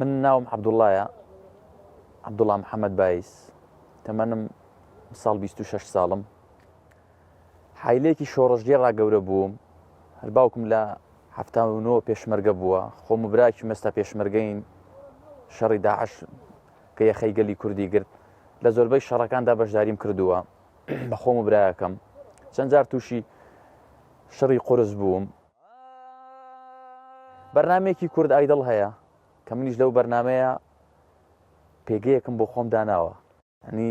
من ناوم عەبدوڵایە، عەبدوڵا محەمەد بایز، تەمەنم ساڵ 26 ساڵم. حایلەیەکی شۆڕشگێڕا گەورە بووم. هەر باوکم لە 79 پێشمەرگە بووە. خۆم و براکی مەستا پێشمەرگەین. شەڕی داعش کە یەخەی گەلی کوردی گرت. لە زۆربەی شەڕەکاندا بەشداریم کردووە. بە خۆم و برایەکەم. چەند جار تووشی شەڕی قورس بووم. بەرنامەیەکی کورد ئایدڵ هەیە کە منیش لەو بەرنامەیە پێگەیەکم بۆ خۆم داناوە ینی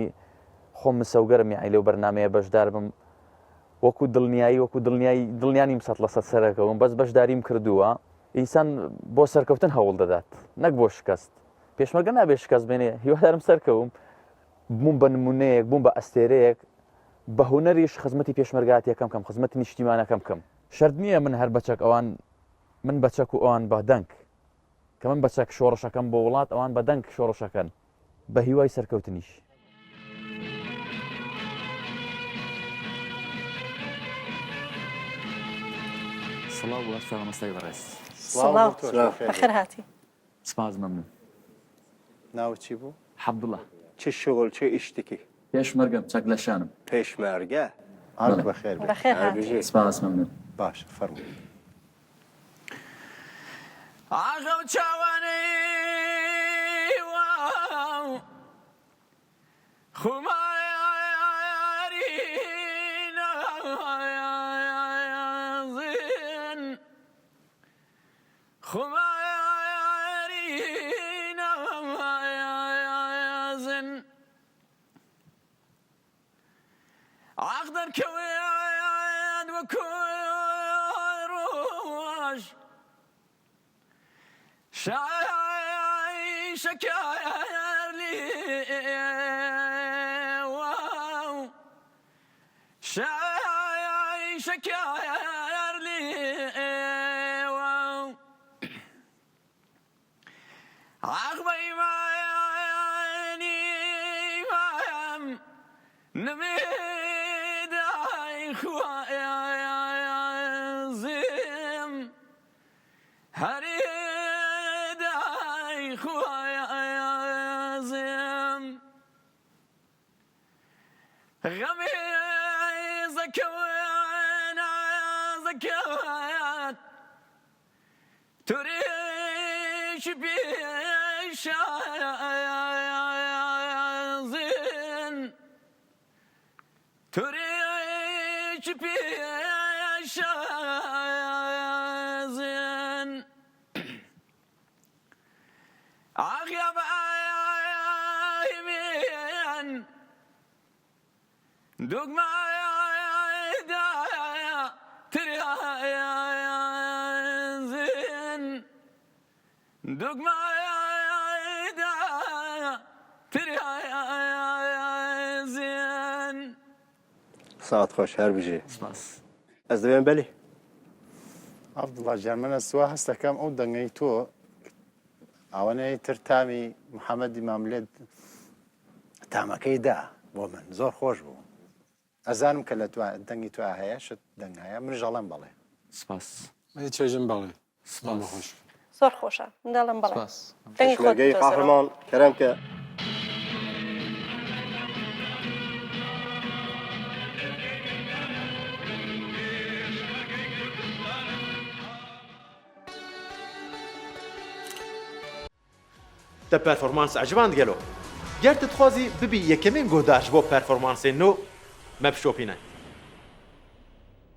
خۆم مسەوگەرم یعنی لەو بەرنمەیە بەشدار بم وەکو دڵنیایی وەکو دڵنیایی دڵنیانیم سە لە سە سەرەکەوم بەس بەشداریم کردووە ئینسان بۆ سەرکەوتن هەوڵ دەدات نەک بۆ شکست پێشمەرگە نابێت شکست بێنێ هیوادارم سەرکەوم بووم بە نمونەیەک بووم بە ئەستێرەیەک بە هونەریش خزمەتی پێشمەرگاتیەکەم کەم خزمەتی نیشتیمانەکەم کەم شەرت نییە من هەر بە چەک ئەوان من بە چەک و ئەوان بە دەنگ کە من بە چەک شۆڕشەکەم بۆ وڵات ئەوان بە دەنگ شۆڕشەکەن بە هیوای سەرکەوتنیش. سڵاو بۆ هەرسا مامۆستای بەڕێز. سڵاو بەخێر هاتی. سپاس مەمنون. ناوت چی بوو؟ حەبدوڵا. چ شغل چ ئیش دکی؟ پێشمەرگەم چەک لە شانم. پێشمەرگە؟ ئاک بەخێر بێی. بەخێر هاتی. سپاس مەمنون. باشە فەرموو. ئاخ ئەو چاوانەی وا خوماری نازن. خوماری نازن عاق دەرکەوێت وەکو ڕۆژ شای شەکر لێواو شای شەکر لێواو ئاخ بە ئیمانی مام نەمێدای خوازم هەرێ دای خوازم غەمێ زەکەوە زەکات تورێکی پێشازن تورێکی پێشازن ئاخ یا بەئایمێن دوگمایدا ترازن دوگمایدا ترازن. ساعت خۆش هەر بژی. سپاس. ئەز دەبێم بەلی. عەبدوڵا گیان من ئەسوا هەست دەکەم ئەو دەنگەی تۆ ئەوەنەی تر تامی محەمەدی ماملێ تامەکەی دا بۆ من زۆر خۆش بوو ئەزانم کە لە تو دەنگی تو هەیە شت دەنگ هەیە منیش ئەڵێم بەڵێ. سپاس. منی چێژم بەڵێ. سپاس. خۆش. زۆر خۆشە من دەڵێم بەڵێ. سپاس. دەنگی خۆت پێشمەرگەی بدۆزەرەوە. قاهرمان کەرەم کە. Te performans eciband gelo? Ger tu dixwazî bibî yekemîn guhdar ji bo performansên nû, me bişopîne.